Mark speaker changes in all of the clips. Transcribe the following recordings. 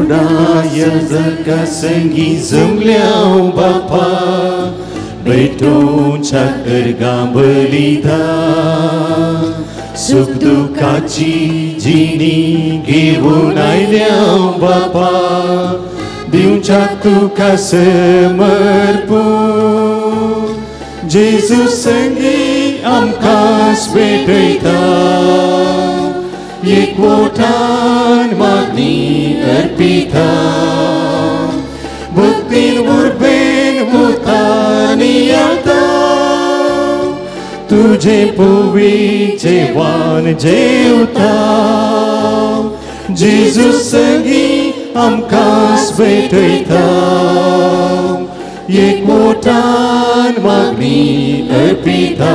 Speaker 1: वांगडा याजका संगी जमल्या बापा भेटोवच्या अर्गां बलिदान सुख दुखाची जिणी घेवन आयल्या बापा दिवच्या तुका समर्पून जेजू संगी आमकां भेटयता एकवटान मागणी अर्पिता भक्तीन उर्बेन मुखानी येता तुझे पवित्र जेवण जेवता जेजू संगी आमकां भेटयता एकवटान मागणी अर्पिता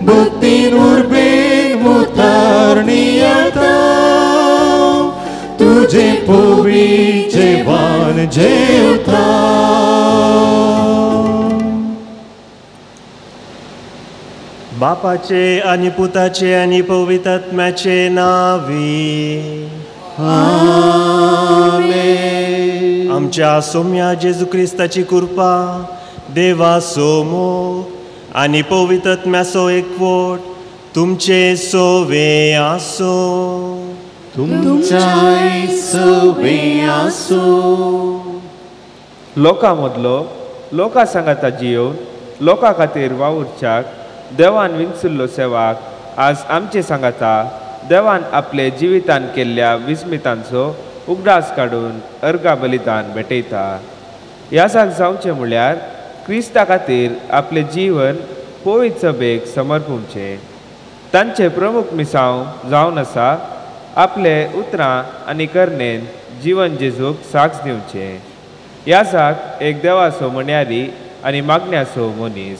Speaker 1: भक्तीन उर्बेन मुखारणी येता तुझे पवित्र जेवण जेवता.
Speaker 2: बापाचे आनी पुताचे आनी पवित्र आत्म्याचे नावी
Speaker 1: आमेन.
Speaker 2: आमच्या सोम्या जेजू क्रिस्ताची कृपा देवाचो मोग आनी पवित्र आत्म्याचो एकवट तुमचे सोवे आसो.
Speaker 1: तुमच्याय सोवे आसो.
Speaker 3: लोकां मदलो लोकां सांगाता जियोवन लोकां खातीर वावुरच्याक देवान विंचुल्लो सेवाक आज आमचे सांगाता देवान आपले जिवितान केल्ल्या विस्मितांचो उगडास काडून अर्गा बलिदान भेटयता. ह्या साक जावचें म्हळ्यार क्रिस्ता खातीर आपलें जीवन पवित्र सभेक समर्पुचें. तांचें प्रमुख मिसांव जावन आसा आपले उतरां आनी करणेन जीवन जेजूक साक्ष दिवचें. ह्या साक एक देवाचो म्हण्यारी आनी मागण्याचो मनीस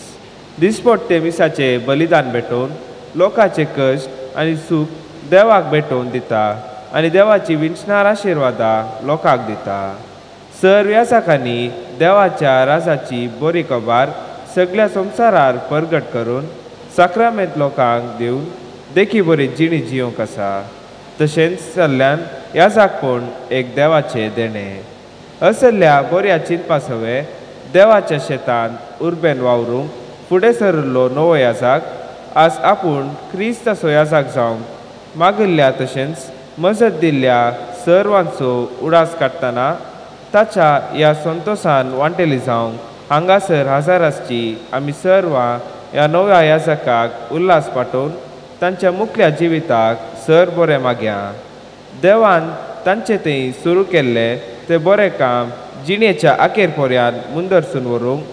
Speaker 3: दिसपट्टे मिसाचें बलिदान भेटोवन लोकांचे कश्ट आनी सूख देवाक भेटोवन दिता आनी देवाची विंचणार आशिर्वादां लोकांक दिता. सर्व याजकांनी देवाच्या राजाची बरी खबर सगळ्या संवसारार परगट करून साक्रामेंत लोकांक दिवन देखी बरी जिणी जियोंक आसा. तशेंच सल्ल्यान याजकपण एक देवाचें देणें. असल्या बऱ्या चिंतपा सवे देवाच्या शेतांत उर्बेन वावरूंक फुडें सरिल्लो नवो याजक आज आपूण क्रिस्ताचो याजक जावंक मागिल्ल्या तशेंच मजत दिल्ल्या सर्वांचो उडास काडटना ताच्या ह्या संतोसान वांटेली जावंक हांगासर हजर आसची आमी सर्वां ह्या नव्या याजकाक उल्हास पाठोवन तांच्या मुखल्या जिविताक सर बरें मागया. देवान तांचे थंय सुरू केल्लें तें बरें काम जिणेच्या अखेर पर्यांत मुंदरसून व्हरूंक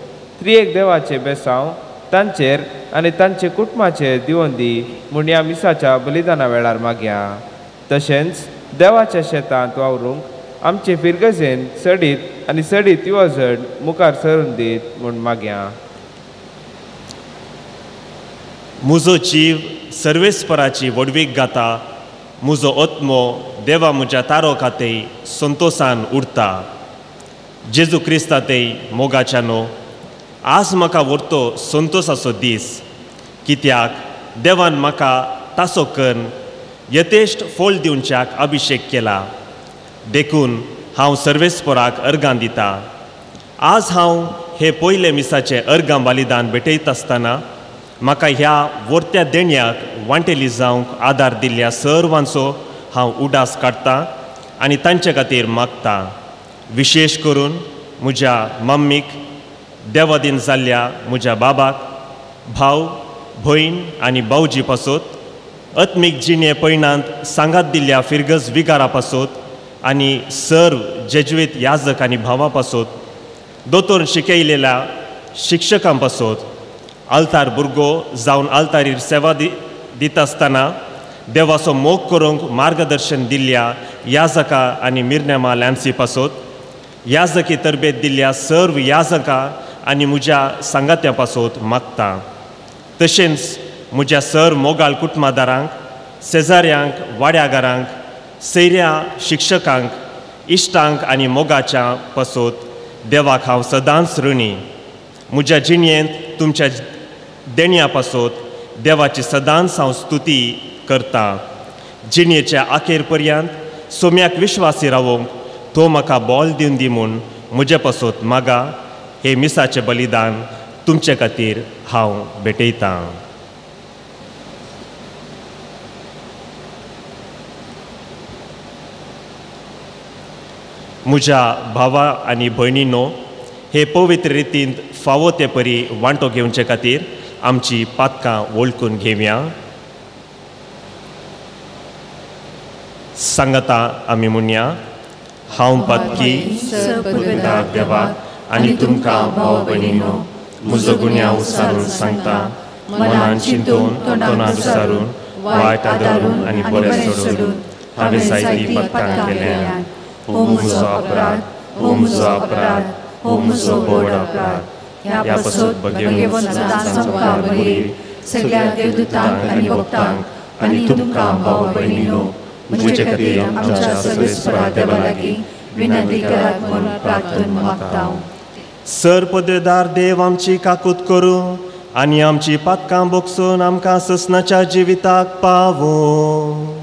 Speaker 3: त्रिएक देवाचें बेसांव तांचेर आनी तांचे कुटुंबाचेर दिवन दी म्हूण ह्या मिसाच्या बलिदाना वेळार मागया. तशेंच देवाच्या शेतांत वावरूंक आमचे फिरगजेन सडीत आनी सडीत येवजण मुखार सरून दीत म्हूण मागया.
Speaker 2: म्हजो जीव सर्वेस्पराची व्हडवीक गाता. म्हजो आत्मो देवा म्हज्या तारो खातीर संतोसान उरता. जेजू क्रिस्ता ते मोगाच्या न्हू आज म्हाका व्हरतो संतोसाचो दीस कित्याक देवान म्हाका तासो करून यथेश्ट फळ दिवच्याक अभिशेक केला. देखून हांव सर्वेस्पराक अर्गां दिता. आज हांव हे पयले मिसाचें अर्गां बलिदान भेटयत आसतना म्हाका ह्या व्हरत्या देण्याक वांटेली जावंक आदार दिल्ल्या सर्वांचो हांव उडास काडटा आनी तांचे खातीर मागता. विशेश करून म्हज्या मम्मीक, देवादीन जाल्ल्या म्हज्या बाबाक, भाव भयण आनी भावजी पासत, आत्मीक जिणे पयणांत सांगात दिल्ल्या फिरगज विगारा पासत आनी सर्व जेज्वीत याजक आनी भावा पासत, दोतोर शिकयलेल्या शिक्षकां पासत, आल्तार भुरगो जावन आल्तारीर सेवा दिता आसतना देवाचो मोग करूंक मार्गदर्शन दिल्ल्या याजका आनी मिरनेमा लॅन्सी पासत, याजकी तरबेत दिल्ल्या सर्व याजका आनी म्हज्या सांगात्या पासत मागता. तशेंच म्हज्या सर्व मोगाल कुटुंबादारांक, शेजाऱ्यांक, वाड्यागारांक, सैऱ्या शिक्षकांक, इश्टांक आनी मोगाच्या पासत देवाक हांव सदांच ऋणी. म्हज्या जिणेंत तुमच्या देण्या पासत देवाची सदांच हांव स्तुती करता. जिणेच्या अखेर पर्यंत सोम्याक विश्वासी रावोंक तो म्हाका बॉल दिवन दी म्हूण म्हजे पासत मागा. हे मिसाचें बलिदान तुमचे खातीर हांव भेटयतां. म्हज्या भावा आनी भयणीनो, हे पवित्र रितींत फावो ते परी वांटो घेवचे खातीर आमची पातकां वळखून घेवया. सांगता आमी म्हणया, हांव पातकी देवाक आनी तुमकां भाव भयणीनो म्हजो गुन्यांव सारून सांगता. मनान चिंतून, तोंडान सारून, वायट आदारून आनी बरें सोडून हांवें जायतीं पातकां केल्या. हो म्हजो अपराध, हो म्हजो अपराध, हो म्हजो व्हड अपराध. ह्या पासत भगेवन सदांच सगळ्या देवदूतांक आनी भक्तांक आनी तुमकां भाव भयणीनो म्हजे खातीर आमच्या सर्वेस्परा देवा लागीं विनंती करात म्हूण प्रार्थना मागता. सर पदवेदार देव आमची काकूत करूं आनी आमची पातकां बोगसून आमकां ससनाच्या जिविताक पावूं.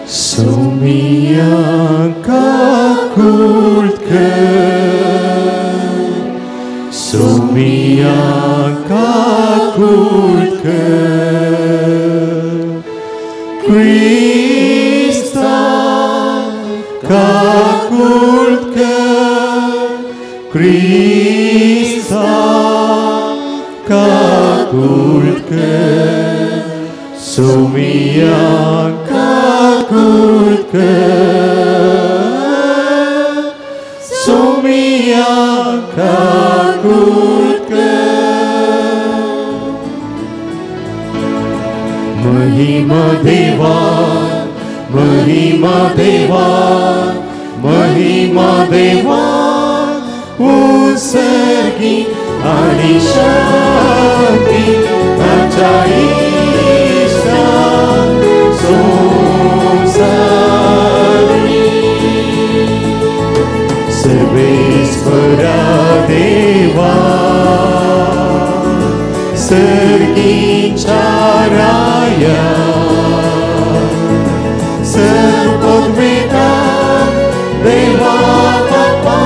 Speaker 1: सोमिया काकूत कर, सोमिया काकूत कर, क्रिस्ता काकूत कर, क्रिस्ता काकूत कर, सोमिया काकूत कर, सोमिया काकूत कर. महिमा देवा, महिमा देवा, महिमा देवा, उत्सर्गी आणि शांती ताच्या इश्टा संवसारी. सर्वेस्परा देवा, सर्गीच्या राया, सर्वपदवेदा देवा बापा,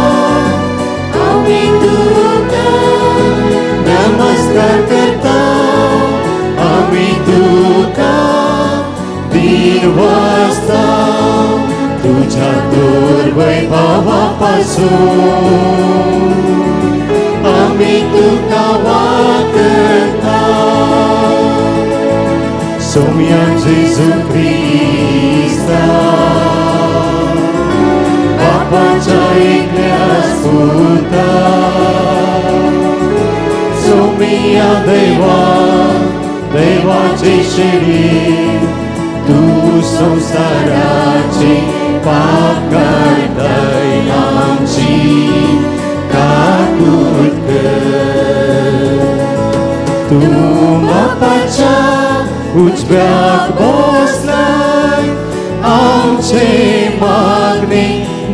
Speaker 1: आमी तुका नमस्कार करता, आमी तुका दीन वाजता, तुझ्या दुर्वैभवा पासून आमी तुका वाकता. सोम्या जेजू क्रिस्ता, बापाच्या एकल्या पुता, सोम्या देवा, देवाचे शिरी, तू संसाराचे पाप काडताय, आमची काकूत कर. तू बापाच्या उजव्याक बसलाय, आमचे मागणे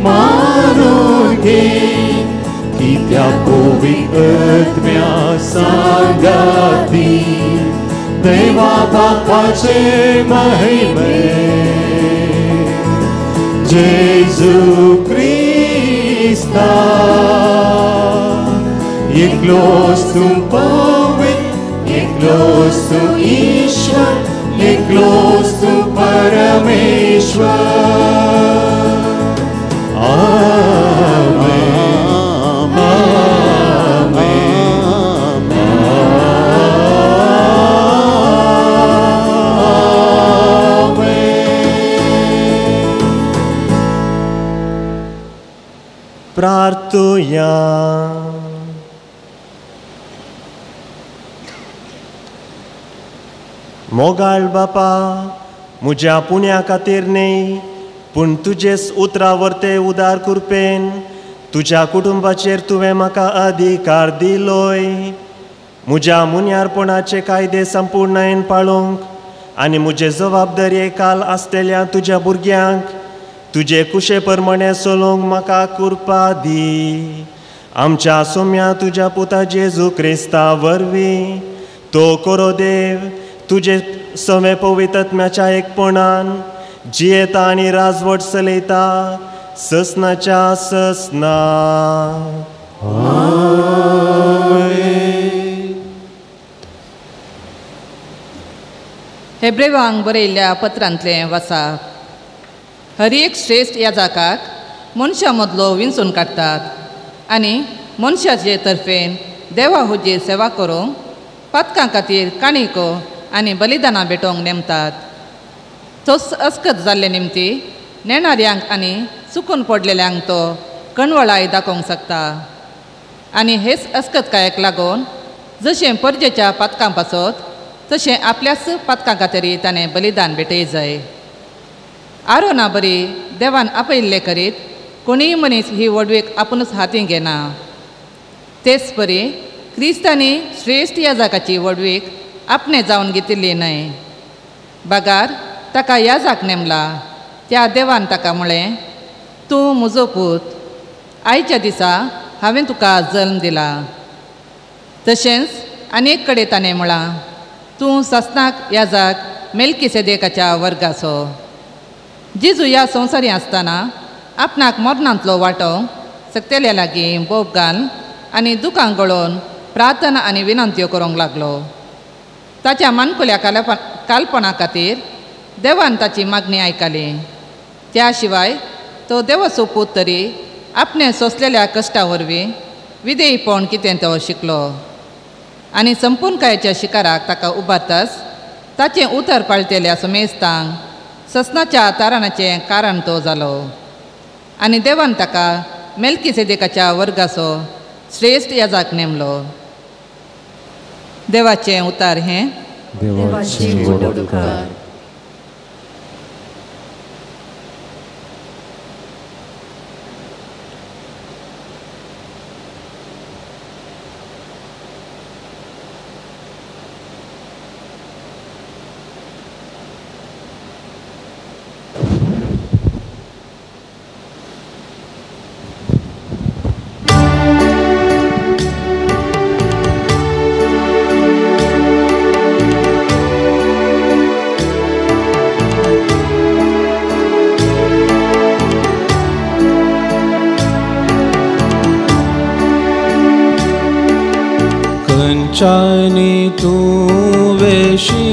Speaker 1: मानून घे, कित्या पवित्र आत्म्या सांगाती देवा बापाचे महिमे. जेजू क्रिस्ता, एकलोच तूं पवित्र, एकलोच तूं ईश्वर, एकलोच तूं परमेश्वर. आमेन, आमेन, आमेन.
Speaker 2: प्रार्थुया. मोगाळ बापा, म्हज्या पुण्या खातीर न्हय पूण तुजेच उतरा वरते उदार कृपेन तुज्या कुटुंबाचेर तुवें म्हाका अधिकार दिलोय. म्हज्या मुन्यारपणाचे कायदे संपूर्णायेन पाळोवंक आनी म्हजे जबाबदारी काल आसतल्या तुज्या भुरग्यांक तुजे कुशे प्रमाणे चलोवंक म्हाका कृपा दी. आमच्या सोम्या तुज्या पुता जेजू क्रिस्ता वरवीं तो कोरो देव तुजे सवे पवित्रत्म्याच्या एकपणान जियेता आनी राजवट चलयता ससनाच्या ससना.
Speaker 4: हेब्रेवांक बरयल्ल्या पत्रांतलें वसाप. हर एक श्रेश्ठ याजाकाक मनशां मदलो विंचून काडटात आनी मनशाचे तर्फेन देवा हुजीर सेवा करूंक पातकां खातीर काणिको आनी बलिदानां भेटोवंक नेमतात. तोच अस्कत जाल्ले निमती नेणाऱ्यांक आनी चुकून पडलेल्यांक तो कणवळाय दाखोवंक शकता. आनी हेच अस्कतकायेक लागून जशें परजेच्या पातकां पासत तशें आपल्याच पातकां खातीर ताणें बलिदान भेटय जाय. आरोना बरी देवान आपयल्ले करीत कोणीय मनीस ही व्हडवीक आपुणूच हातीं घेना. तेच परी क्रिस्तांनी श्रेश्ठ याजाकाची व्हडवीक आपणें जावन घेतिल्ली न्हय, बगार ताका याजाक नेमला. त्या देवान ताका म्हळें, तूं म्हजो पूत, आयच्या दिसा हांवें तुका जल्म दिला. तशेंच आनी एक कडेन ताणें म्हळां, तूं सासनाक याजाक मेलकिसेदेकाच्या वर्गाचो. जेजू ह्या संवसारी आसतना आपणाक मरणांतलो वांटोवंक सक्तेल्या लागीं बोब घाल आनी दुकां गळोवन प्रार्थना आनी विनंत्यो करूंक लागलो. ताच्या मानकुल्या कालपणा खातीर देवान ताची मागणी आयकली. त्या शिवाय तो देवाचो पूत तरी आपणें सोंसलेल्या कश्टा वरवीं विधेयपण कितें तो शिकलो आनी संपूर्णकायेच्या शिकाराक ताका उबारताच ताचें उतर पाळटेल्या समेस्तांक ससनाच्या तारणाचें कारण तो जालो. आनी देवान ताका मेलकिसेदेकाच्या वर्गाचो श्रेश्ठ याजाक नेमलो. देवाचें उतार हें.
Speaker 1: देवाचे उपकार.
Speaker 5: खंयच्यानी तूं वेशी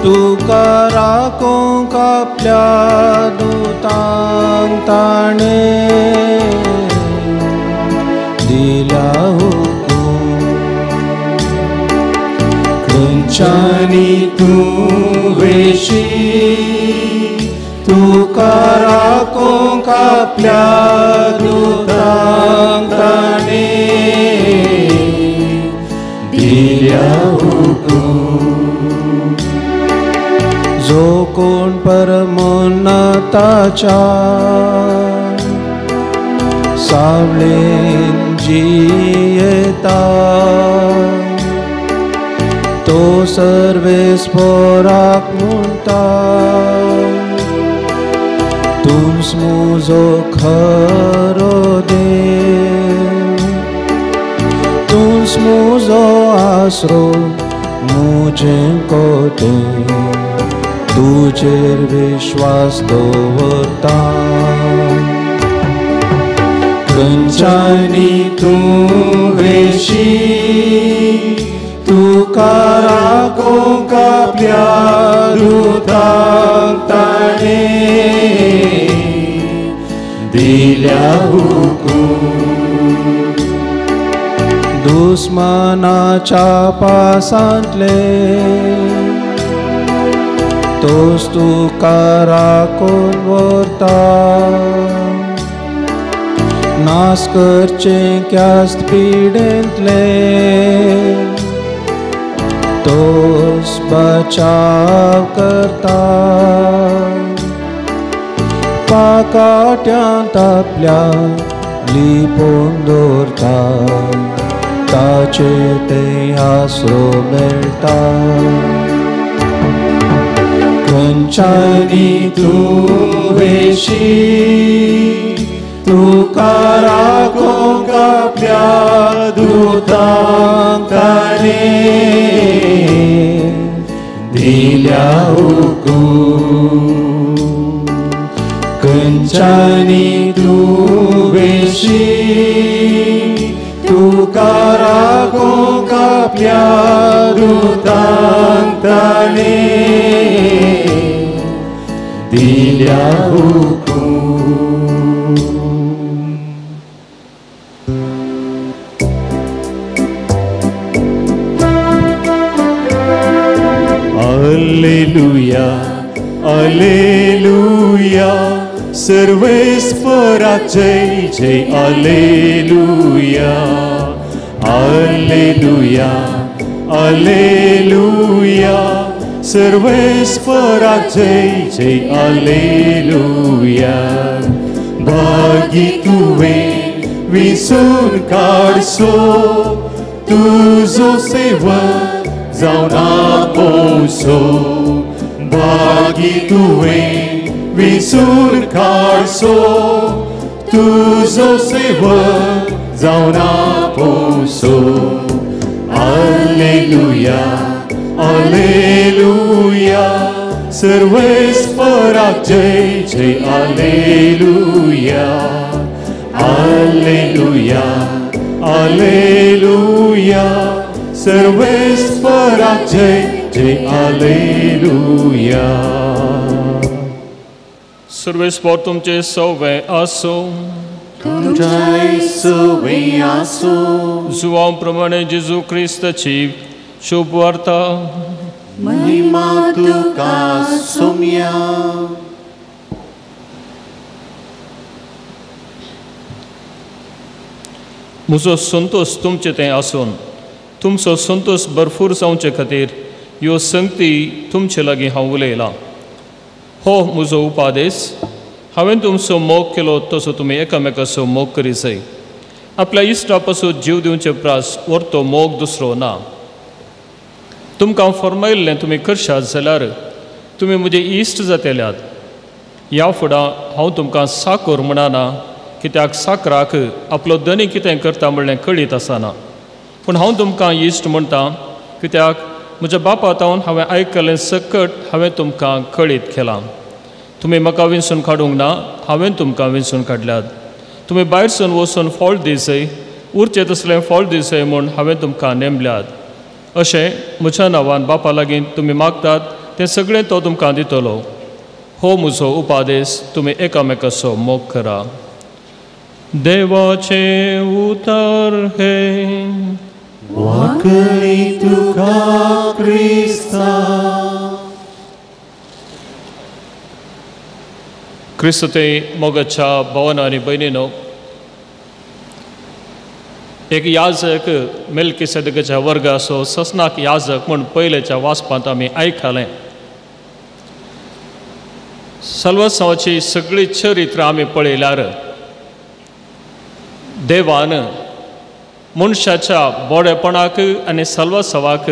Speaker 5: तुका राखूंक आपल्या दुतांक ताणें दिला हुकूम.
Speaker 1: खंयच्यानी तूं वेशी तुका राखूंक आपल्या दुतांक ताणें दिल्या हुकूम.
Speaker 5: जो कोण परमोन्नताच्या सावळेन जियेता तो सर्वेस्पोराक म्हणटा, तूंच म्हजो खरो देव, तूंच म्हजो आसरो, म्हजें कोटें, तुजेर विश्वास दवरता.
Speaker 1: खंयच्यानी तूं वेशी तुका राखूंक आपल्या दुतांक ताणें दिल्या हुकूम.
Speaker 5: दुस्मानाच्या पासांतले तोच तुका राखून व्हरता, नाश करचें क्यास्त पिडेंतले तोच बचाव करता. पाकाट्यांत आपल्या लिपोवन दवरता ताचेर थंय आसरो मेळटा.
Speaker 1: खंयच्यानी तूं वेशी तुका राखूंक आपल्या दुतांक ताणें दिल्या हुकूम खंयच्यानी तूं वेशी तुका राखूंक आपल्या दुतांक ताणें दिल्या हुकूम. Alleluia, Alleluia, सर्वेस्पराक जय जय Alleluia, Alleluia, Alleluia, सर्वेस्पराक जय जय Alleluia. भागी तुवें विसून काडसो तुजो सेवक जावन आपोवचो भागी तुवें विसून काडसो तुजो सेवक जावन आपोवचो. Alleluia, Alleluia, सर्वेस्पराक जय जय Alleluia, Alleluia, Alleluia, सर्वेस्पराक जय जय Alleluia.
Speaker 6: सर्वेस्पर तुमचे सवे आसूं
Speaker 1: तुमच्याय सवे आसूं.
Speaker 6: जुवां प्रमाणे जेजू क्रिस्ताची शुभ वार्ता.
Speaker 1: महिमा तुका सोम्या.
Speaker 6: म्हजो संतोश तुमचे थंय आसून तुमचो संतोश भरपूर जावचे खातीर ह्यो संगती तुमचे लागीं हांव उलयलां. हो म्हजो उपादेश. हांवें तुमचो मोग केलो तसो तुमी एकामेकाचो मोग करी जाय. आपल्या इश्टा पासून जीव दिवचे प्रास व्हरतो मोग दुसरो ना. तुमकां फर्मायिल्लें तुमी करशात जाल्यार तुमी म्हजे इश्ट जातल्यात. ह्या फुडां हांव तुमकां साकोर म्हणना कित्याक साकराक आपलो धनी कितें करता म्हणलें कळीत आसना. पूण हांव तुमकां इश्ट म्हणटा कित्याक म्हज्या बापा तावन हांवें आयकल्लें सकट हांवें तुमकां कळीत केलां. तुमी म्हाका विंचून काडूंक ना, हांवें तुमकां विंचून काडल्यात. तुमी भायरसून वचून फळ दिसय उरचें तसलें फळ दिसय म्हूण हांवें तुमकां नेमल्यात. अशें म्हज्या नांवान बापा लागीं तुमी मागतात तें सगळें तो तुमकां दितलो. हो म्हजो उपादेश, तुमी एकामेकाचो मोग करा. देवाचें उतर हें.
Speaker 1: वाकणी तुका क्रिस्ता.
Speaker 6: क्रिस्तते मोगाच्या भावना आनी भयणीनो, एक याजक मेल्कीसेदेकाच्या वर्गाचो ससनाक याजक म्हूण पयलेच्या वाचपांत आमी आयकलें. सल्वसांवाची सगळी चरित्रां आमी पळयल्यार देवान मनशाच्या बोडेपणाक आनी सल्वसांवाक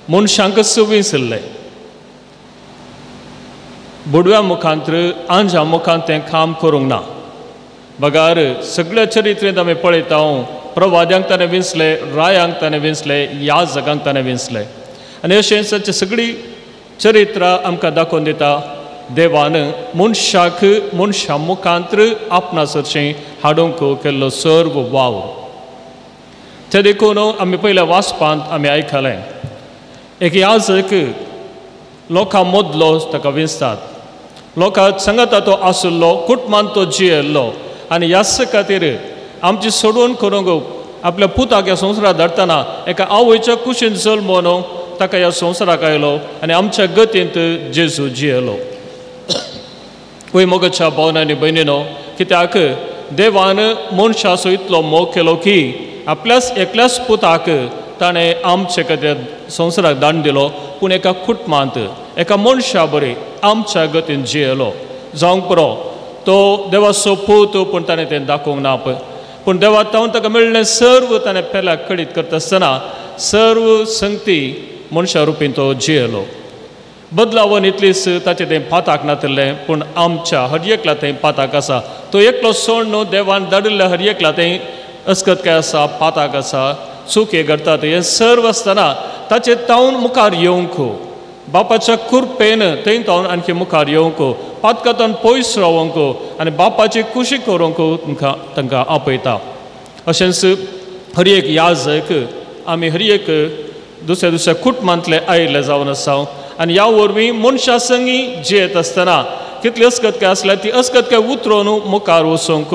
Speaker 6: मनशांकच विंचल्लें. बुडव्या मुखांत आंजा मुखांत तें काम करूंक ना. बगार सगळ्या चरित्रेंत आमी पळयता प्रवाद्यांक ताणें विंचले, रायांक ताणें विंचले, याजकांक ताणें विंचले. आनी अशेंच ताची सगळी चरित्रां आमकां दाखोवन दिता देवान मनशाक मनशा मुखांत आपणा सरशीं हाडूंक केल्लो सर्व वावर. ते देखून आमी पयल्या वाचपांत आमी आयकलें एक याजक लोकां मदलो ताका विंचतात. लोकां सांगता तो आशिल्लो, कुटुंबान तो जियेल्लो आनी ह्याच खातीर आमची सोडवण करूंक आपल्या पुताक ह्या संवसाराक धाडटना एका आवयच्या कुशीन जल्मोन ताका ह्या संवसाराक आयलो आनी आमच्या गतींत जेजू जियेलो. वय मोगाच्या भावना आनी भयणीनो, कित्याक देवान मनशाचो इतलो मोग केलो की आपल्याच एकल्याच पुताक ताणें आमचे खातीर संवसाराक दान दिलो. पूण एका कुटुंबांत एका मनशा बरी आमच्या गतीन जियेलो. जावंक पुरो तो देवाचो पूत, पूण ताणें तें दाखोवंक ना. पूण देवा तावन ताका मेळ्ळें सर्व ताणें पेल्याक कळीत करता आसतना सर्व संगती मनशा रुपीन तो जियेलो. बदलावन इतलीच ताचें तें पाताक नातिल्लें, पूण आमच्या हर एकल्या थंय पाताक आसा. तो एकलो सोड न्हू, देवान धाडिल्ल्या हर एकल्या थंय अस्कत काय आसा, पाताक आसा, चुके घडटात. हें सर्व आसतना ताचें तावन मुखार येवंक बापाच्या कृपेन थंय तावन आणखी मुखार येवंक, पातकांतल्यान पयस रावंक आनी बापाची खुशी करूंक तुमकां तांकां आपयता. अशेंच हर एक याजक आमी हर एक दुसऱ्या दुसऱ्या कुटुंबांतले आयिल्ले जावन आसा आनी ह्या वरवीं मनशा संगी जियेत आसतना कितली अस्कतकाय आसल्यार ती अस्कतकाय उतरोवन मुखार वचूंक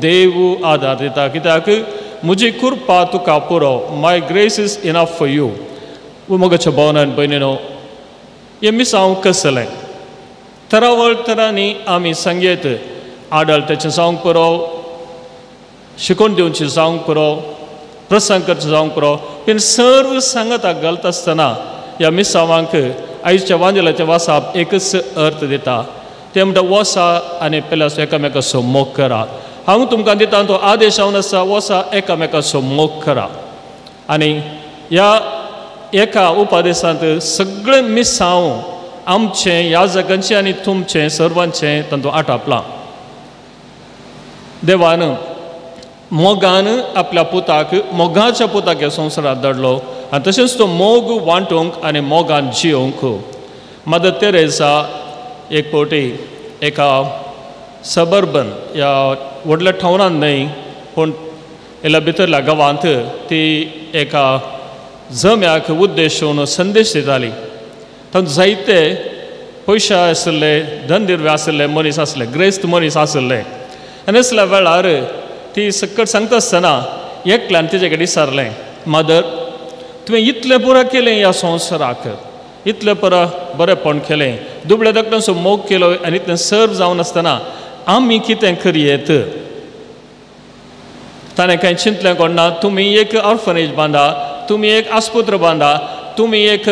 Speaker 6: देव आदार दिता. कित्याक म्हजी कृपा तुका पुरो, my grace is enough for you. मोगाच्या भावना आनी भयणीनो, हें मिसांव कसलें तरावळ तरांनी आमी सांगयत, आडळट्याचें जावंक पुरो, शिकोवन दिवचें जावंक पुरो, प्रसंग करचें जावंक पुरो, पूण सर्व सांगता घालता आसतना ह्या मिसावांक आयच्या वांजेलाचें वासाप एकच अर्थ दिता. ते म्हणटा वसा आनी पेल्याचो एकामेकाचो मोग करा. हांव तुमकां दिता तो आदेश जावन आसा, वसा एकामेकाचो मोग करा. आनी ह्या एका उपदेशांत सगळें मिसांव आमचें ह्या जगांचें आनी तुमचें सर्वांचें तातूंत आटापलां. देवान मोगान आपल्या पुताक, मोगाच्या पुताक ह्या संवसारांत धाडलो आनी तशेंच तो मोग वांटूंक आनी मोगान जियोवंक. मदर तेरेसा एक फावटी एका सबर्बन ह्या व्हडल्या ठवणान न्हय पूण ह्या भितरल्या गांवांत ती एका जम्याक उद्देशून संदेश दिताली. तातूंत जायते पयशे आशिल्ले, धनदिर्वे आशिल्ले मनीस आसले, ग्रेस्त मनीस आशिल्ले. आनी असल्या वेळार ती सकट सांगता आसतना एकल्यान तिजे कडेन विचारलें, मदर तुवें इतलें पुरो केलें ह्या संवसाराक, इतलें पुरो बरेंपण केलें, दुबळे धाकट्यांचो मोग केलो आनी इतलें सर्व जावन आसतना आमी कितें करयेत? ताणें कांय चिंतलें कोण ना, तुमी एक ऑर्फनेज बांदा, तुमी एक आस्पत्र बांदा, तुमी एक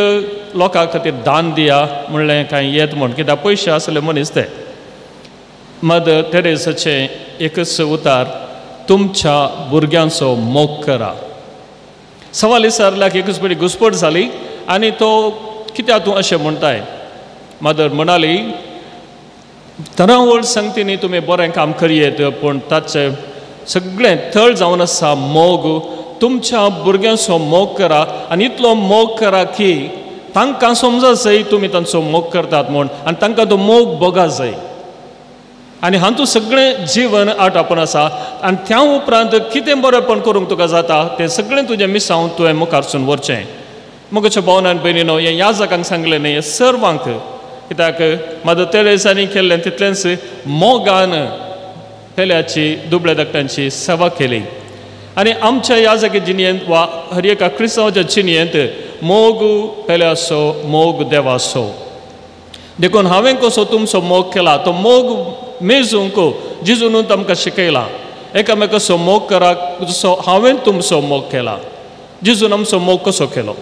Speaker 6: लोकां खातीर दान दिया म्हणलें कांय येत म्हूण, कित्याक पयशे आसले मनीस ते. मदर तेरेसाचें एकच उतार, तुमच्या भुरग्यांचो मोग करा. सवाल विचारल्याक एकच पयली घुसपट जाली आनी तो कित्याक तूं अशें म्हणटाय? मदर म्हणाली, तरावळ संगतींनी तुमी बरें काम करयेत पूण ताचें सगळें थळ जावन आसा मोग. तुमच्या भुरग्यांचो मोग करा आनी इतलो मोग करा की तांकां समजा जाय तुमी तांचो मोग करतात म्हूण आनी तांकां तो मोग बोगा जाय. आनी हातूंत सगळें जिवन आटापून आसा आनी त्या उपरांत कितें बरेंपण करूंक तुका जाता तें सगळें तुजें मिसांव तुवें मुखारसून व्हरचें. मोगाच्या भावना आनी भयणीनो, हें ह्या जागांक सांगलें न्हय, हें सर्वांक, कित्याक मदर तेरेसांनी केल्लें तितलेंच मोगान पेल्याची दुबळ्या धाकट्यांची सेवा केली. आनी आमच्या ह्या जागे जिणेंत वा हर एका क्रिस्तांवाच्या जिणेंत मोग पेल्याचो, मोग देवाचो. देखून हांवें कसो तुमचो मोग केला तो मोग मेजूंक जेजून आमकां शिकयला. एकामेकाचो मोग करा जसो हांवें तुमचो मोग केला. जेजून आमचो मोग कसो केलो?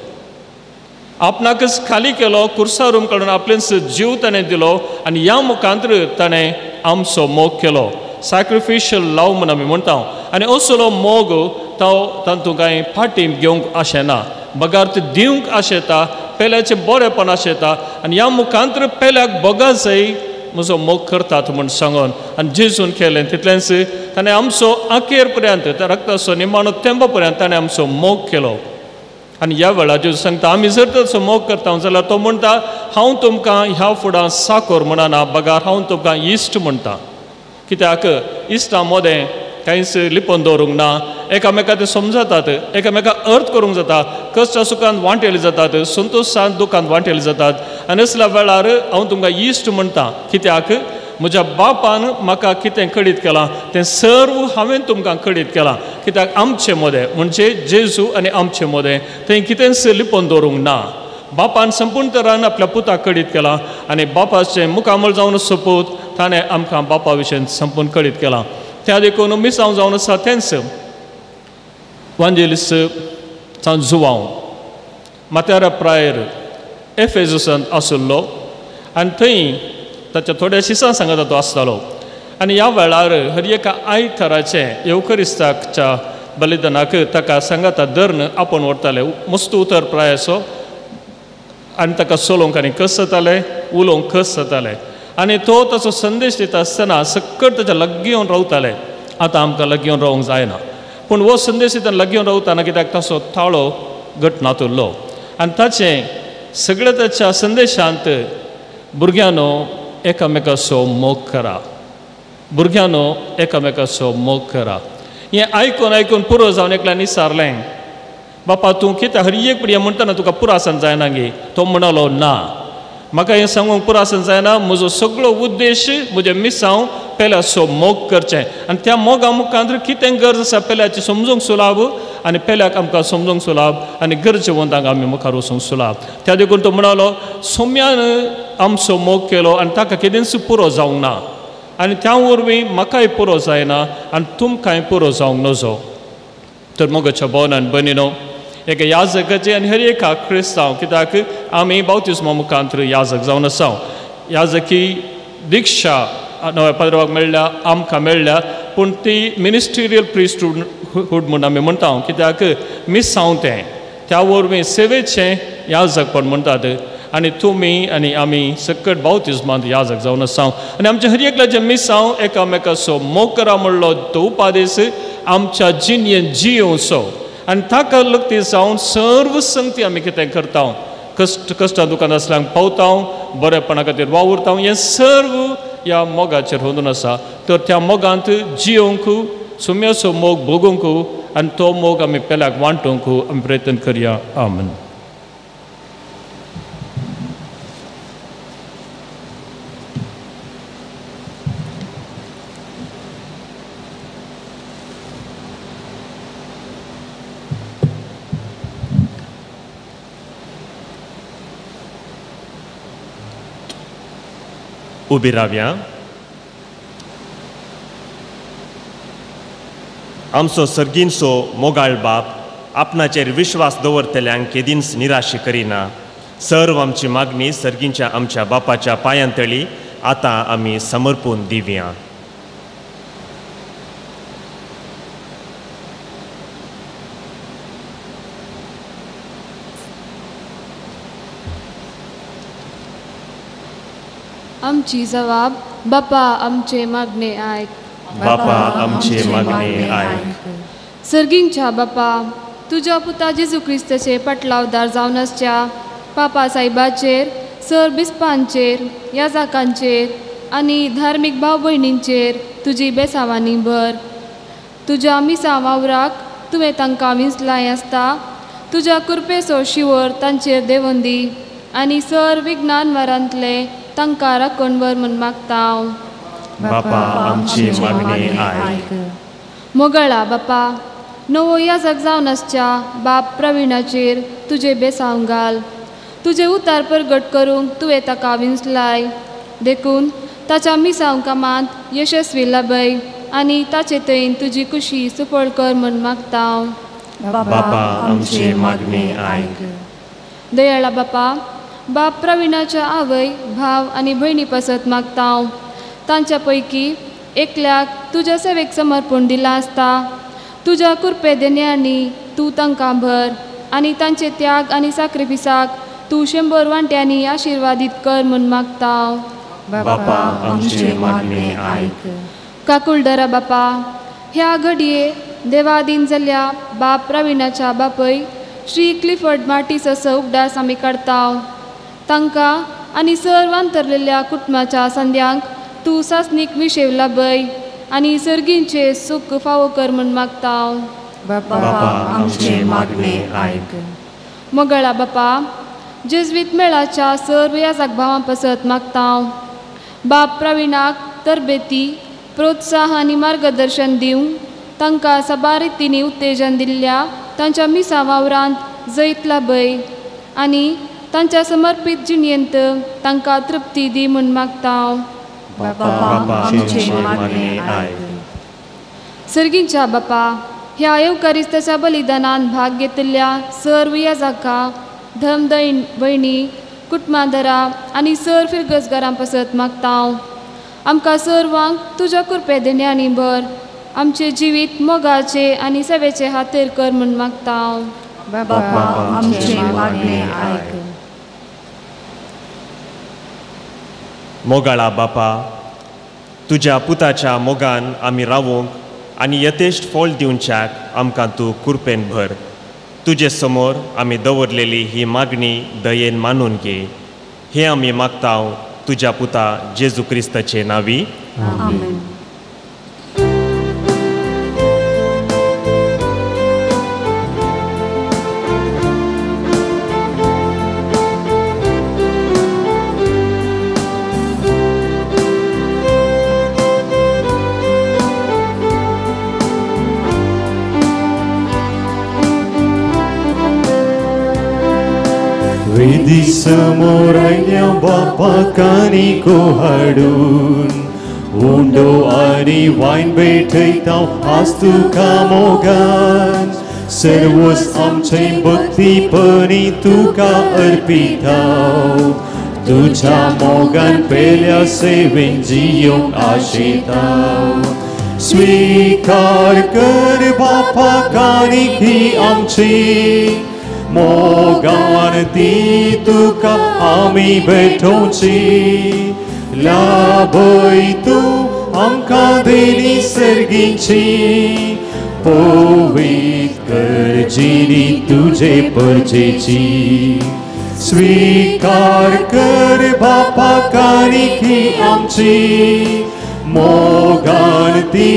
Speaker 6: आपणाकच खाली केलो, कुर्सार काडून आपलेंच जीव ताणें दिलो आनी ह्या मुखांतर ताणें आमचो मोग केलो. सॅक्रिफिशियल लव म्हूण आमी म्हणटा. आनी असलो मोग तो तातूंत कांय फाटीं घेवंक आशेना, बगार ते दिवंक आशेता, पेल्याचें बरेंपण आशेता आनी ह्या मुखांतर पेल्याक बोगा जाय म्हजो मोग करतात म्हूण सांगून. आनी जेजून केलें तितलेंच ताणें आमचो अखेर पर्यंत त्या रक्ताचो निमाणो तेंबो पर्यंत ताणें आमचो मोग केलो. आनी ह्या वेळार जेजू सांगता आमी जर ताचो मोग करता जाल्यार तो म्हणटा हांव तुमकां ह्या फुडां साकोर म्हणना बगार हांव तुमकां इश्ट म्हणटा. कित्याक इश्टां मदें कांयच लिपोवन दवरूंक ना, एकामेका ते समजतात, एकामेका अर्थ करूंक जाता, कश्टा सुखान वांटेले जातात, संतोशान दुखान वांटेले जातात. आनी असल्या वेळार हांव तुमकां इश्ट म्हणटा कित्याक म्हज्या बापान म्हाका कितें कळीत केलां तें सर्व हांवें तुमकां कळीत केलां. कित्याक आमचे मदें म्हणजे जेजू आनी आमचे मदें थंय कितेंच लिपोवन दवरूंक ना. बापान संपूर्ण तरान आपल्या पुताक कळीत केलां आनी बापाचें मुखामळ जावन सोपूत ताणें आमकां बापा विशयन संपूर्ण कळीत केलां. त्या देखून मिसांव जावन आसा तेंच वांजेलीस सान जुवांव मात्यारा प्रायर एफेजुसांत आशिल्लो आनी थंय ताच्या थोड्या शिसां सांगता तो आसतालो. आनी ह्या वेळार हर एका आयताराचें येवकरिस्ताच्या बलिदानाक ताका सांगाता धरून आपोवन व्हरताले. मस्त उतर प्रायसो आनी ताका चलोवंक आनी कस जाताले, उलोवंक कस जाताले आनी तो ताचो संदेश दिता आसतना सकट ताच्या लागीं येवन रावताले. आतां आमकां लागीं येवन रावंक जायना पूण हो संदेश दितना लागीं येवन रावताना कित्याक ताचो ताळो घट नातुरलो आनी ताचें सगळ्या ताच्या संदेशांत भुरग्यांनो एकामेकाचो मोग करा, भुरग्यांनो एकामेकाचो मोग करा. हें आयकून आयकून पुरो जावन एकल्यान विचारलें, बापा तूं कितें हर एक पिढी म्हणटना तुका पुरासन जायना गे? तो म्हणालो ना, म्हाका हें सांगूंक पुरासन जायना, म्हजो सगळो उद्देश म्हजें मिसांव पेल्याचो मोग करचें आनी त्या मोगा मुखांत कितें गरज आसा पेल्याची समजूंक सुलाभ आनी पेल्याक आमकां समजूंक सुलाभ आनी गरजेवंतांक आमी मुखार वचूंक सुलाभ. त्या देखून तो म्हणालो सोम्यान आमचो मोग केलो आनी ताका कितेंच पुरो जावंक ना आनी त्या वरवीं म्हाकाय पुरो जायना आनी तुमकांय पुरो जावंक नजो. तर मोगाच्या भोवन आनी भयणीनो एका याजकाचें आनी हर एका क्रिस्तांव, कित्याक आमी बावतिस्मा मुखांत याजक जावन आसा, याजकी दिक्षा नव्या पाद्रवाक मेळ्ळ्या, आमकां मेळ्ळ्या, पूण ती मिनिस्ट्रियल प्रिस्टहुड म्हूण आमी म्हणटा, कित्याक मिसांव तें त्या वरवीं सेवेचें याजकपण म्हणटात आनी तुमी आनी आमी सकट बावतिस्मांत याजक जावन आसा आनी आमच्या हर एकल्याचें मिसांव एकामेकाचो मोग करा म्हणलो तो उपादेश आमच्या जिणेंत जियोवचो आनी ताका लगती जावन सर्व संगती आमी कितें करता, कश्ट कश्टां दुकान आसल्यांक पावता, बरेपणा खातीर वावुरता, हें सर्व ह्या मोगाचेर होंदून आसा. तर त्या मोगांत जियोवंक, सुम्याचो मोग भोगूंक आनी तो मोग आमी पेल्याक वांटूंक आमी प्रयत्न करया. आमेन.
Speaker 2: उबी रावया. आमचो सर्गींचो मोगाळ बाप आपणाचेर विश्वास दवरतल्यांक केदींच निराश करिना. सर्व आमची मागणी सर्गींच्या आमच्या बापाच्या पांयांतळी आतां आमी समर्पून दिवया.
Speaker 7: आमची जवाब बापा आमचे मागणे आयक,
Speaker 2: बापा आमचे मागणे आयक.
Speaker 7: सर्गींच्या बापा, तुज्या पुता जेजू क्रिस्ताचे पटलावदार जावन आसच्या पापा साहेबाचेर, सर बिस्पांचेर, याजाकांचेर आनी धार्मीक भाव भयणींचेर तुजी बेसावांनी भर. तुज्या मिसा वावराक तुवें तांकां विंचलाय आसता, तुज्या कृपेचो शिवर तांचेर देंवोन दी आनी सर विज्ञान वारांतले तांकां राखण वर म्हूण मागता हांव.
Speaker 2: बापा आमची मागणी आयक.
Speaker 7: मोगळा बापा, नवो याजक जावन आसच्या बाप प्रवीणाचेर तुजे बेसांव घाल. तुजें उतार परगट करूंक तुवें ताका विंचलाय, देखून ताच्या मिसांव कामांत यशस्वी लाभय आनी ताचे थंय तुजी कुशी सुफळ कर म्हूण मागता हांव.
Speaker 2: बापा आमची मागणी आयक.
Speaker 7: दयाळा बापा, बाप प्रवीणाच्या आवय, भाव आनी भयणी पासत मागता हांव. तांच्या पैकी एकल्याक तुज्या सेवेक समर्पण दिलां आसता, तुज्या कृपे देण्यांनी तूं तांकां भर आनी तांचे त्याग आनी साक्रिफिसाक तूं 100 वांट्यांनी आशिर्वादीत कर म्हूण मागता हांव.
Speaker 2: बापा आमची मागणी आयक.
Speaker 7: काकुळदरा बापा, ह्या घडये देवादीन जाल्ल्या बाप प्रवीणाच्या बापय श्री क्लिफर्ड मार्टीस असो उगडास आमी काडता. तांकां आनी सर्व अंतरलेल्या कुटुंबाच्या संद्यांक तूं सासणीक विशेव लाभय आनी सर्गींचें सूख फावो कर म्हूण मागता.
Speaker 2: बापा आमची मागणी आयक.
Speaker 7: मोगळा बापा, जेज्वीत मेळाच्या सर्व याजक भावां पासत मागता. बाप प्रवीणाक तरबेती, प्रोत्साहन आनी मार्गदर्शन दिवंक तांकां साबार रितींनी उत्तेजन दिल्ल्या तांच्या मिसा वावरांत जैत लाभय आनी तांच्या समर्पीत जिणेंत तांकां तृप्ती दी म्हूण मागता.
Speaker 2: बापा आमची मागणी आयक.
Speaker 7: सर्गींच्या बापा, ह्या येवकारिस्ताच्या बलिदानान भाग घेतिल्ल्या सर्व याजकां, धर्म भयणी, कुटुंबादरां आनी सर फिरगजगारां पासत मागता. आमकां सर्वांक तुज्या कृपे देण्यांनी भर, आमचें जिवीत मोगाचें आनी सेवेचे हातेर कर म्हूण मागता.
Speaker 2: बापा आमची मागणी आयक. मोगाळा बापा, तुज्या पुताच्या मोगान आमी रावूंक आनी यथेश्ट फळ दिवच्याक आमकां तूं कृपेन भर. तुजे समोर आमी दवरलेली ही मागणी दयेन मानून घे. हे आमी मागता तुज्या पुता जेजू क्रिस्ताचे नांवी.
Speaker 8: आमेन.
Speaker 1: वेदी समोर आयल्या बापाकानी हाडून उंडो आनी वायन भेटयता आज तुका मोगान सर्वच आमचे भक्तीपणी तुका अर्पिता तुझ्या मोगान पेल्या सेवेन जियोंक आशेता. स्वीकार कर बापाकानी ही आमची मोगान ती तुका आमी भेटोवची लाभय तूं आमकां देली सर्गीची पवित्र कर जिणी तुजे परजेची. स्वीकार कर बापा कानिकी आमची मोगान ती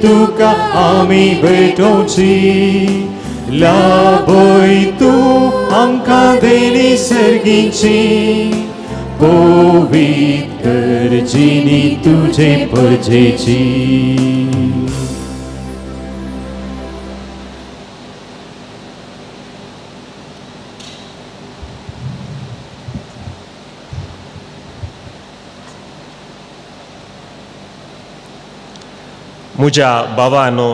Speaker 1: तुका आमी भेटोवची लाभय तूं आमकां देली सर्गीची पवित्र कर जिणी तुजे परजेची.
Speaker 2: म्हज्या भावानो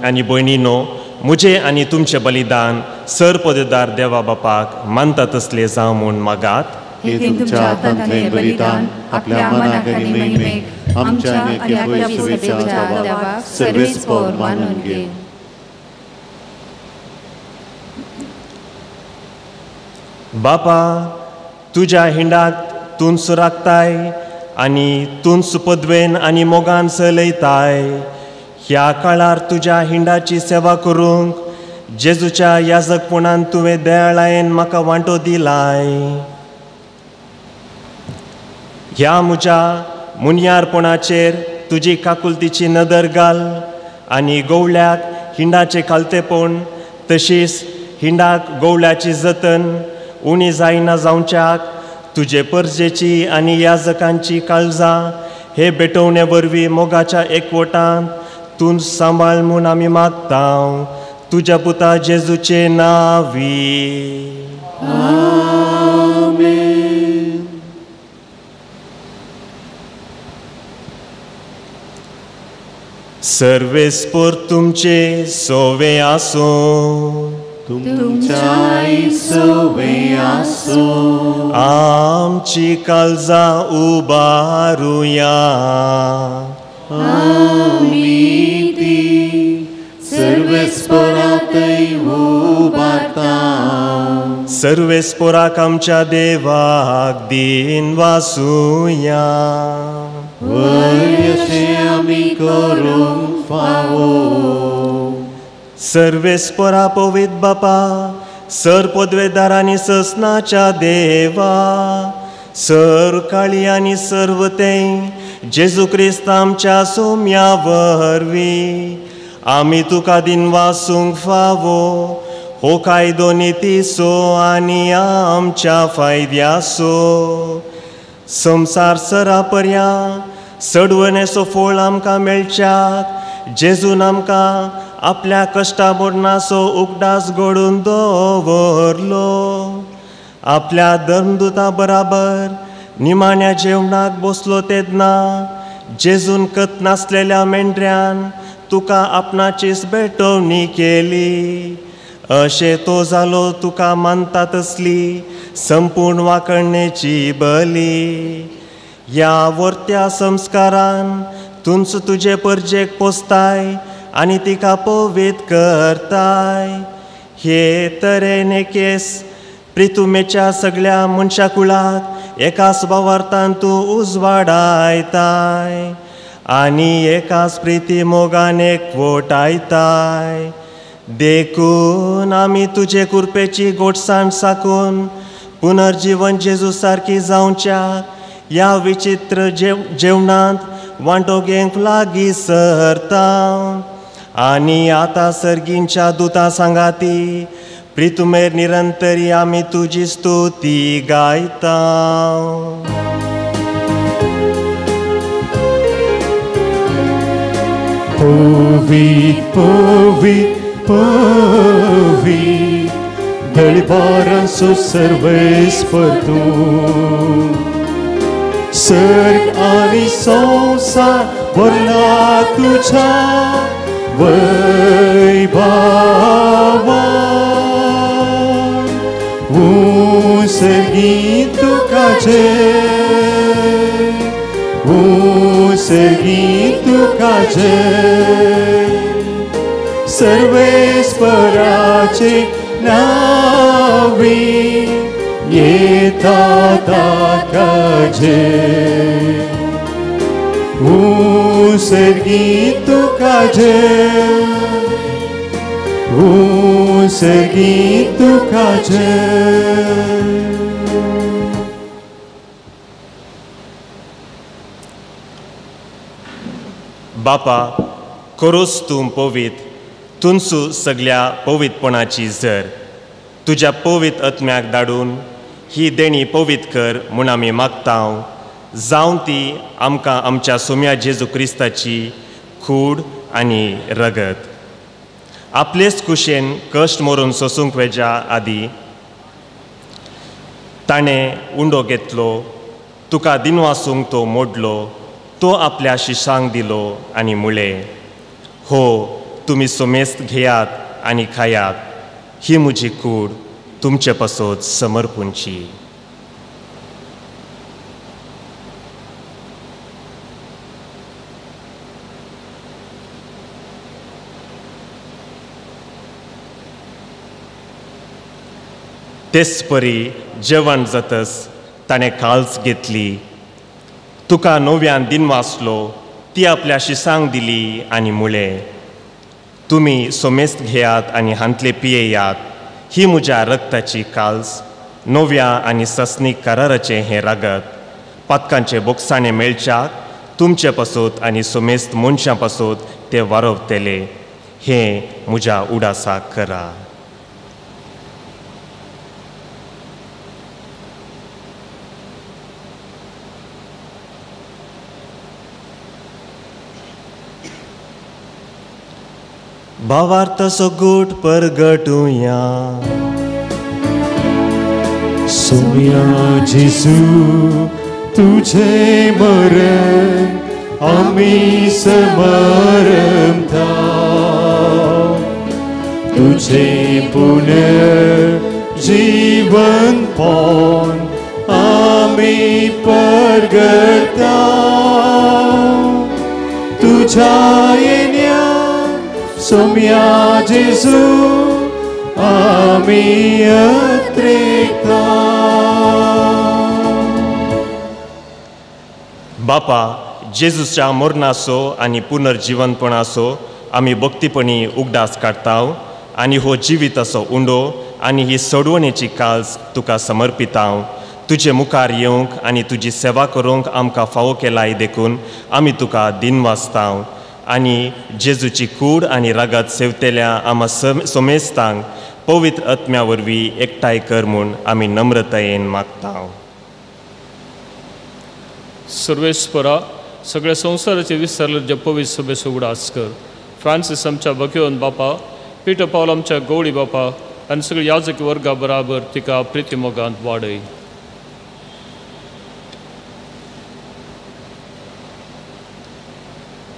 Speaker 2: आनी भयणीनो, म्हजें आनी तुमचें बलिदान सर पदेदार देवा बापाक मानता तसलें जावं म्हूण मागात.
Speaker 1: हे तुमच्या हातांतलें बलिदान आपल्या मनाक आनी महिमेक आमच्या आनी आपल्या सभेच्या देवाक सर्वेस्पर मानून घे.
Speaker 2: बापा, तुज्या हिंडाक तूंच राखताय आनी तूंच पदवेन आनी मोगान चलयताय. ह्या काळार तुज्या हिंडाची सेवा करूंक जेजूच्या याजकपणान तुवें दयाळायेन म्हाका वांटो दिलाय. ह्या म्हज्या मुनयारपणाचेर तुजी काकुलतीची नदर घाल आनी गोवळ्याक हिंडाचें खालतेपण तशीच हिंडाक गोवळ्याची जतन उणी जायना जावच्याक तुजे परजेची आनी याजकांची काळजां हे भेटवणे वरवीं मोगाच्या एकवटांत तूं सांबाळ म्हूण आमी मागता तुज्या पुता जेजूचे नांवी.
Speaker 1: आमेन.
Speaker 2: सर्वेस्पर तुमचे सोवे आसूं.
Speaker 1: तुमच्याय सोवे आसूं.
Speaker 2: आमची काळजां उबारुया.
Speaker 1: आमी ती सर्वेस्परातय उबारता.
Speaker 2: सर्वेस्पराक आमच्या देवाक दीन वासुया.
Speaker 1: वय अशें आमी करूंक फावो.
Speaker 2: सर्वेस्परा पवित्र बापा, सर पदवेदार आनी ससनाच्या देवा, सर काळी आनी सर्व तें जेजू क्रिस्त आमच्या सोम्या वरवीं आमी तुका दिनवासूंक फावो. हो कायदो नितीचो आनी आमच्या फायद्याचो. संवसार सरा पर्या सडवणेचो फळ आमकां मेळच्याक जेजून आमकां आपल्या कश्टा मरणाचो उगडास घडून दवरलो. आपल्या धर्मदुता बराबर निमाण्या जेवणाक बसलो तेन्ना जेजून कत नासलेल्या मेंढऱ्यान तुका आपणाचीच भेटवणी केली. अशें तो जालो तुका मानता तसली संपूर्ण वांकणेची बली. ह्या वर्त्या संस्कारान तूंच तुजे परजेक पोसताय आनी तिका पवित्र करताय. हे तरेन केस प्रितुमेच्या सगळ्या मनशा कुळाक एकाच भावार्थान तूं उजवाडायताय आनी एकाच प्रिती मोगान एकवटायताय. देखून आमी तुजे कृपेची गोडसाण साकून पुनर्जीवन जेजू सारकी जावच्या ह्या विचित्र जेवणांत वांटो घेवंक लागीं सरता आनी आतां सर्गींच्या दुतां सांगाती प्रितुमेर निरंतरी आमी तुजी स्तुती गायता.
Speaker 1: पवित पवित पवित दळबारांचो सर्वेस्पर तूं, सर्ग आनी संवसार भरला तुज्या वैभवान. उंसर्गी तुका जय, उंसर्गी तुका जय, सर्वेस्पराचे नावी येता ताका जय. उंसर्गी तुका जय, उंसर्गी तुका जय.
Speaker 2: बापा खरोच तूं पवित्र, तुमसू सगल्या पवित्रपणाची जर तुज्या पवित्र आत्म्याक धाडून ही देणी पवित्र कर म्हूण आमी मागता. जावं ती आमकां आमच्या सोम्या जेजू क्रिस्ताची कूड आनी रगत. आपलेच कुशेन कश्ट मरून सोसूंक वेच्या आदी ताणें उंडो घेतलो, तुका दिनवासूंक तो मोडलो, तो आपल्या शिशांक दिलो आनी मुळे, हो तुमी सोमेस्त घेयात आनी खायात, ही म्हजी कूड तुमचे पासत समर्पूंची. तेच परी जेवण जातस ताणें काल्स घेतली, तुका नव्यान दिनवासलो, ती आपल्या शिसांक दिली आनी मुळे, तुमी सोमेस्त घेयात आनी हांतले पियेयात, ही म्हज्या रक्ताची काल्स, नव्या आनी ससनीक कराराचें हें रगत, पातकांचे बोगसाणे मेळच्याक तुमचे पासत आनी सोमेस्त मनशां पासत ते वारवतले, हें म्हज्या उडासाक करा. भावार्थाचो गूट परगटुया.
Speaker 1: सोम्या जेजू तुझे मरण आमी समरमता, तुझे पुनर्जीवन पण आमी परगटा, तुझ्या येण्या सोम्या जेजू आमी अत्रेकता.
Speaker 2: बापा जेजूच्या मरणाचो आनी पुनर्जिवनपणाचो आमी भक्तीपणी उगडास काडटा आनी हो जिविताचो उंडो आनी ही सोडवणेची काल्स तुका समर्पिता. तुजे मुखार येवंक आनी तुजी सेवा करूंक आमकां फावो केलाय देखून आमी तुका दिनवासता आनी जेजूची कूड आनी रगत सेवतेल्या आमा सोमेस्तांक पवित्र आत्म्या वरवीं एकठांय कर म्हूण आमी नम्रतायेन मागता.
Speaker 6: सर्वेस्परा सगळ्या संवसाराचे विसरले जे पवित्र सभेचो उगडास कर. फ्रांसीस आमच्या भगवंत बापा, पिटर पावल आमच्या गौडी बापा आनी सगळ्या याजकी वर्गा बराबर तिका प्रितीमोगांत वाडय.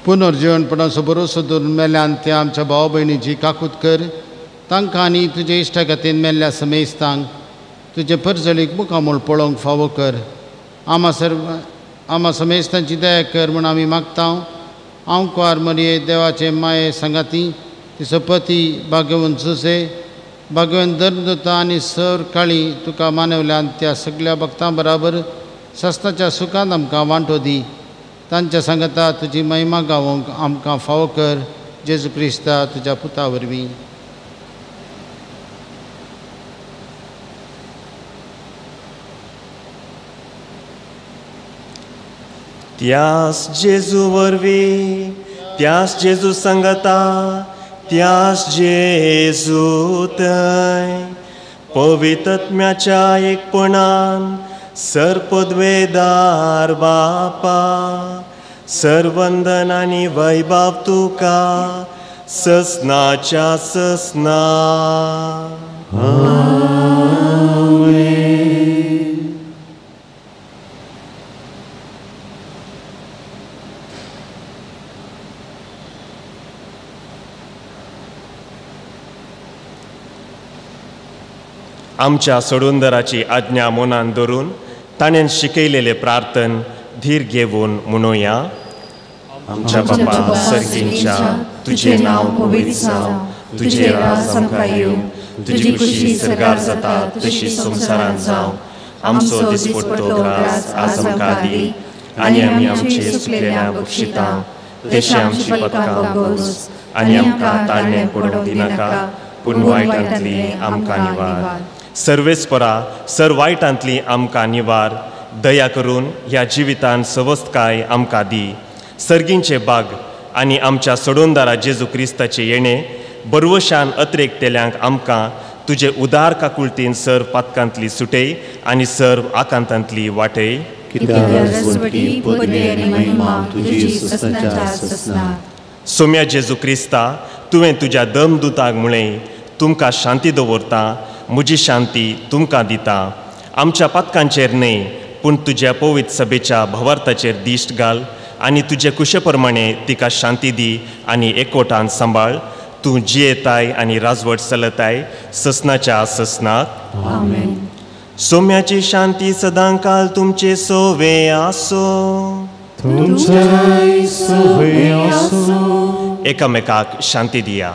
Speaker 8: पुनर्जीवनपणाचो भरोसो दवरून मेल्यान त्या आमच्या भाव भयणीची काकूत कर, तांकां आनी तुजे इश्टागतीन मेल्ल्या समेस्तांक तुजे परजळीक मुखामूळ पळोवंक फावो कर. आमा समेस्तांची दया कर म्हूण आमी मागता. हांव कुवार मरये देवाचे माये सांगाती तिचो पती भाग्यवंत जुसे भाग्यवंत धर्मदूता आनी सर काळी तुका मानवल्यान त्या सगळ्या भक्तां बराबर सस्ताच्या सुखान आमकां वांटो दी. तांच्या सांगता तुजी महिमा गावोंक आमकां फावो कर, जेजू क्रिस्ता तुज्या पुता वरवीं.
Speaker 2: त्यास जेजू वरवीं, त्यास जेजू सांगता, त्यास जेजू थंय पवित्रत्म्याच्या एकपणान सर्पद्वेदार बापा सर्वंदन आनी वैभव तुका ससनाच्या ससना. आमच्या सोडुंदराची आज्ञा मनान धरून ताणें शिकयलेले प्रार्थन धीर घेवन म्हणुया. आमच्या बापा सर्गींच्या, तुझें नांव पवित्र जावं, तुझें राज आमकां येवं, तुजी खुशी सर्गार जाता तशी संवसारांत जावं. आमचो दिसपट्टो ग्रास आज आमकां दी आनी आमी आमचे सुकलेल्या बक्षिता तशी आमची पदकां बस आनी आमकां ताळणें पडूंक दिनाका पूण वायटांतली आमकां निवार. सर्वेस्परा सर वायटांतली आमकां निवार. दया करून ह्या जिवितान सवस्तकाय आमकां दी. सर्गींचे बाग आनी आमच्या सोडोनदारा जेजू क्रिस्ताचे येणे बरवशान अत्रेकतेल्यांक आमकां तुजे उदार काकुळतीन सर पातकांतली सुटय आनी सर्व आकांतांतली वाटय. सोम्या जेजू क्रिस्ता, तुवें तुज्या दमदुताक म्हळें, तुमकां शांती दवरता, म्हजी शांती तुमकां दिता. आमच्या पातकांचेर न्हय पूण तुज्या पवित्र सभेच्या भवार्थाचेर दिश्ट घाल आनी तुजे कुशे प्रमाणे तिका शांती दी आनी एकवटान सांबाळ. तूं जियेताय आनी राजवट चलताय ससनाच्या ससनाक. आमेन. सोम्याची शांती सदांकाल तुमचे सोवे आसो.
Speaker 1: तुमचेय सोवे आसो.
Speaker 2: एकामेकाक शांती दिया.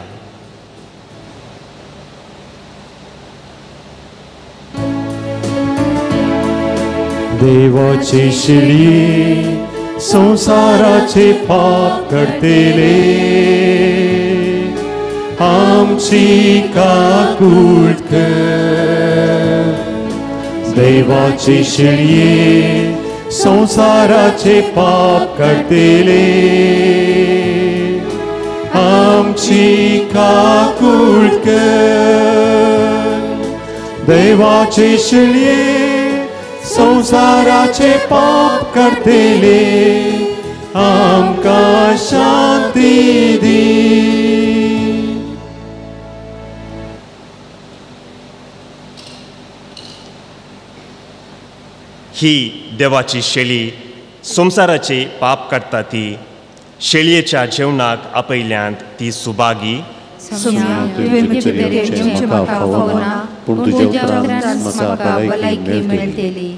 Speaker 1: देवाची शिळी संसाराचे पाप करतेले आमची काकूट कर. देवाची शिळये संसाराचे पाप करतेले आमची काकूट कर. देवाची शिळये संसाराचे पाप करतेले आमकां शांती दी.
Speaker 2: ही देवाची शेळी संवसाराचे पाप काडटा ती शेळयेच्या जेवणाक आपयल्यांत ती सुभागी.
Speaker 1: पूण तुज्या उपरांत म्हाका भलायकी मेळटली.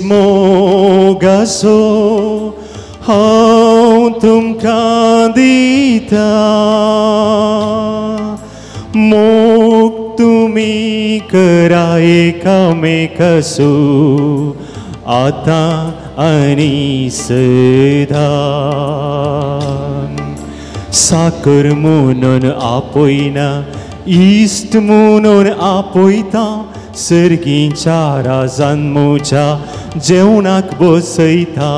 Speaker 1: मोगासो हांव तुमकां दिता, मोग तुमी करा एकामेकासो आतां आनी सदां. साकर म्हणून आपयना, इश्ट म्हणून आपयता, सर्गींच्या राजान म्हज्या जेवणाक बसयता.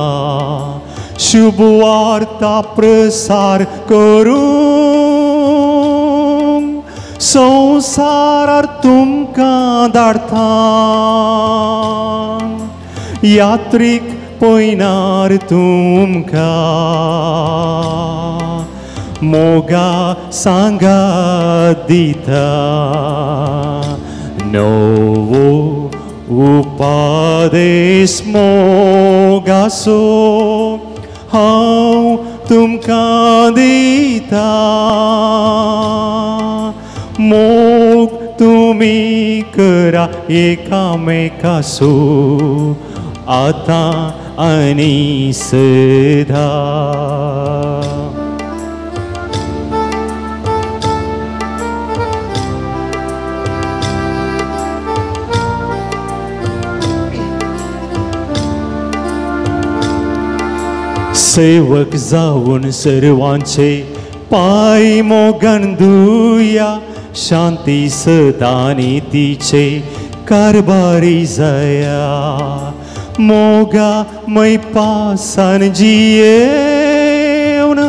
Speaker 1: शुभ वार्ता प्रसार करूंक संवसारार तुमकां धाडटा. यात्रीक पयनार तुमकां मोगा सांगात दिता. नवो उपादेश मोगासो हांव तुमकां दिता, मोग तुमी करा एकामेकासो आतां आनी सदा. सेवक जावन सर्वांचे पाय मोगान धुया, शांती सदांनी तिचे कारभारी जाया. मोगा मै पासान जियेवन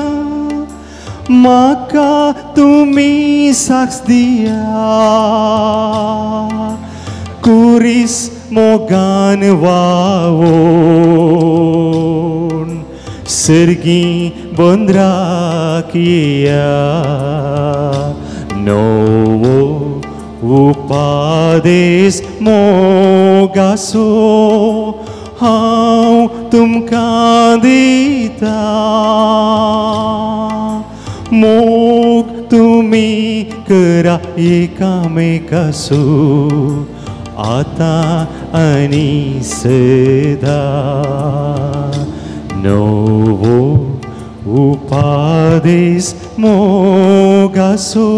Speaker 1: म्हाका तुमी साक्ष दिया, कुरीस मोगान वावोन सर्गी बंद्राक येया. नवो उपादेश मोगासो हांव तुमकां दिता, मोग तुमी करा एकामेकासो आतां आनी सदा. नवो उपादेश मोगासो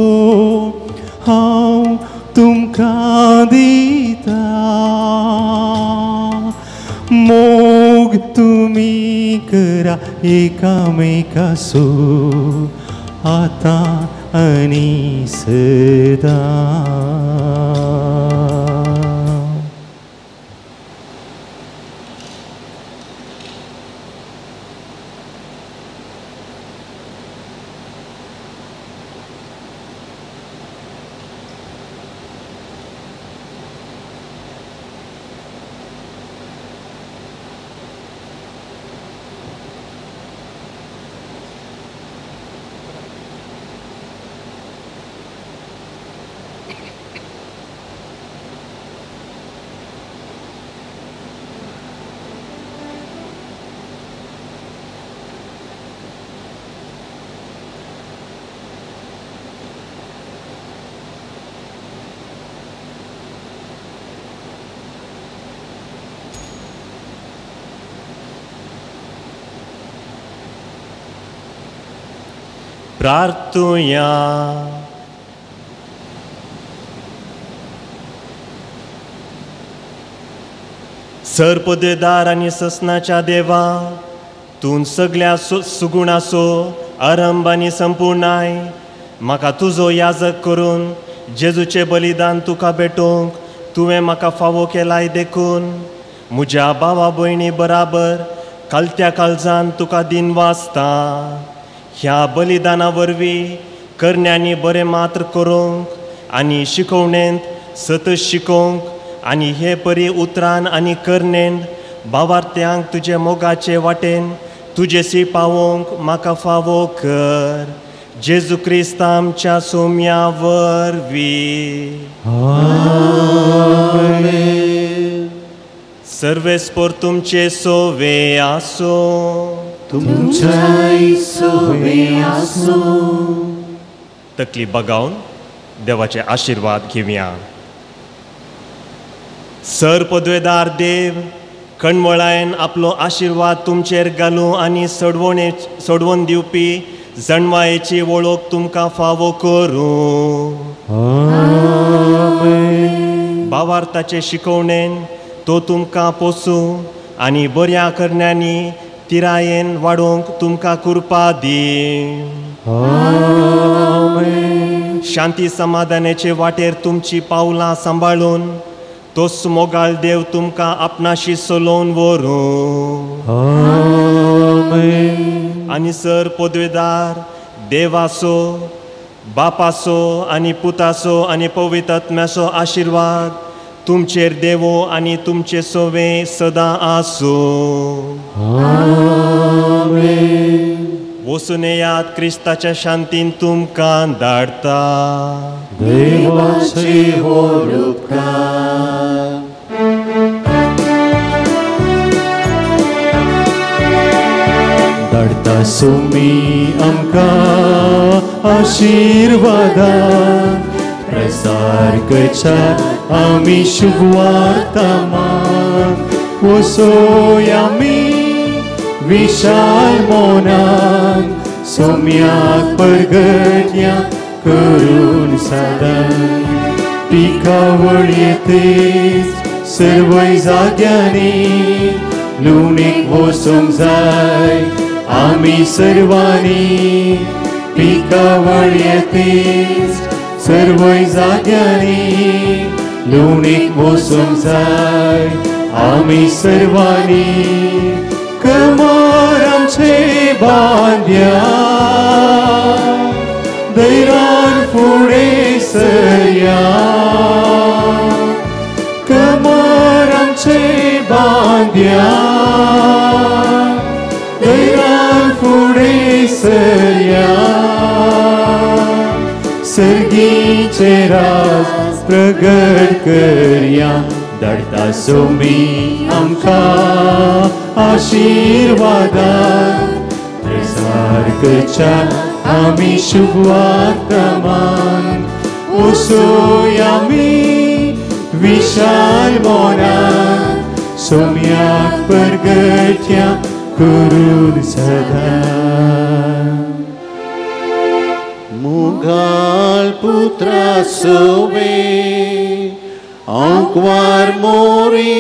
Speaker 1: हांव तुमकां दिता, मोग तुमी करा एकामेकासो आतां आनी सदा.
Speaker 2: प्रार्थुया. सर्पदेदार आनी ससनाच्या देवा, तूं सगल्या सुगुणासो आरंभ आनी संपूर्णाय म्हाका तुजो याजक करून जेजूचें बलिदान तुका भेटोवंक तुवें म्हाका फावो केलाय देखून म्हज्या भावा भयणी बराबर कालत्या काळजान तुका दिन वाचता. ह्या बलिदाना वरवीं करण्यांनी बरें मात्र करूंक आनी शिकोवणेंत सतत शिकोवंक आनी हे परी उतरान आनी करणेन भावार्थ्यांक तुजे मोगाचे वाटेन तुजेशी पावोवंक म्हाका फावो कर. जेजू क्रिस्त आमच्या सोम्या वरवीं. सर्वेस्पोर तुमचे सोवे आसो.
Speaker 1: तुमच्याय सोवे आसो.
Speaker 2: तकली बगावन देवाचे आशिर्वाद घेवया. सर पदवेदार देव कणमळायन आपलो आशिर्वाद तुमचेर घालूं आनी सोडवण दिवपी जणवायेची वळख तुमकां फावो करूं. भावार्थाचे शिकोवणेन तो तुमकां पोसूं आनी बऱ्या करण्यांनी तिरायेन वाडोवंक तुमकां कृपा दी. शांती समाधानाचे वाटेर तुमची पावलां सांबाळून तोच मोगाळ देव तुमकां आपणाशी चलोवन व्हरूं. आनी सर पदवेदार देवाचो बापाचो आनी पुताचो आनी पवित्र आत्म्याचो आशिर्वाद तुमचेर देवो आनी तुमचे सोवे सदां आसूं. वचून येयात क्रिस्ताच्या शांतीन तुमकां धाडटा.
Speaker 1: देवाचे व्हड उपकार. धाडटा सुमी आमकां आशिर्वादान, प्रसार करच्या आमी शुभवार्तमान वसोया आमी विशाल मोनान सोम्याक परगट्या करून सदां पिकावळ येतेच सर्वय जाग्यांनी लुणीक वचूंक जाय आमी सर्वांनी पिकावळ येतेच सर्वय जाग्यांनी लुणीक वचूंक जाय आमी सर्वांनी कमर आमचे बांद्या धैर्यान फुडें सरया कमर आमचे बांद्या धैर्यान फुडें सरया सर्गीचे राज प्रगट करया धाडटा सोमी आमकां आशिर्वादान प्रसार करच्या आमी शुभवार्तमान वसोया आमी विशाल मोनान सोम्याक परगट्या करून सदां मुगाल पुत्रा सोवे आंकवार मोरी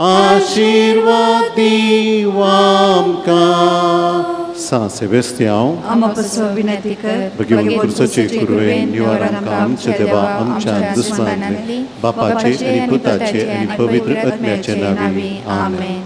Speaker 1: आशीर्वाद आमकां
Speaker 9: सां सेबेस्तियांव भगवान क्रिस्ताचे कृपेन निवार आमकां आमच्या देवा आमच्या दुस्मानांतले बापाचे आनी पुताचे आनी पवित्र आत्म्याचे नांवी आमेन.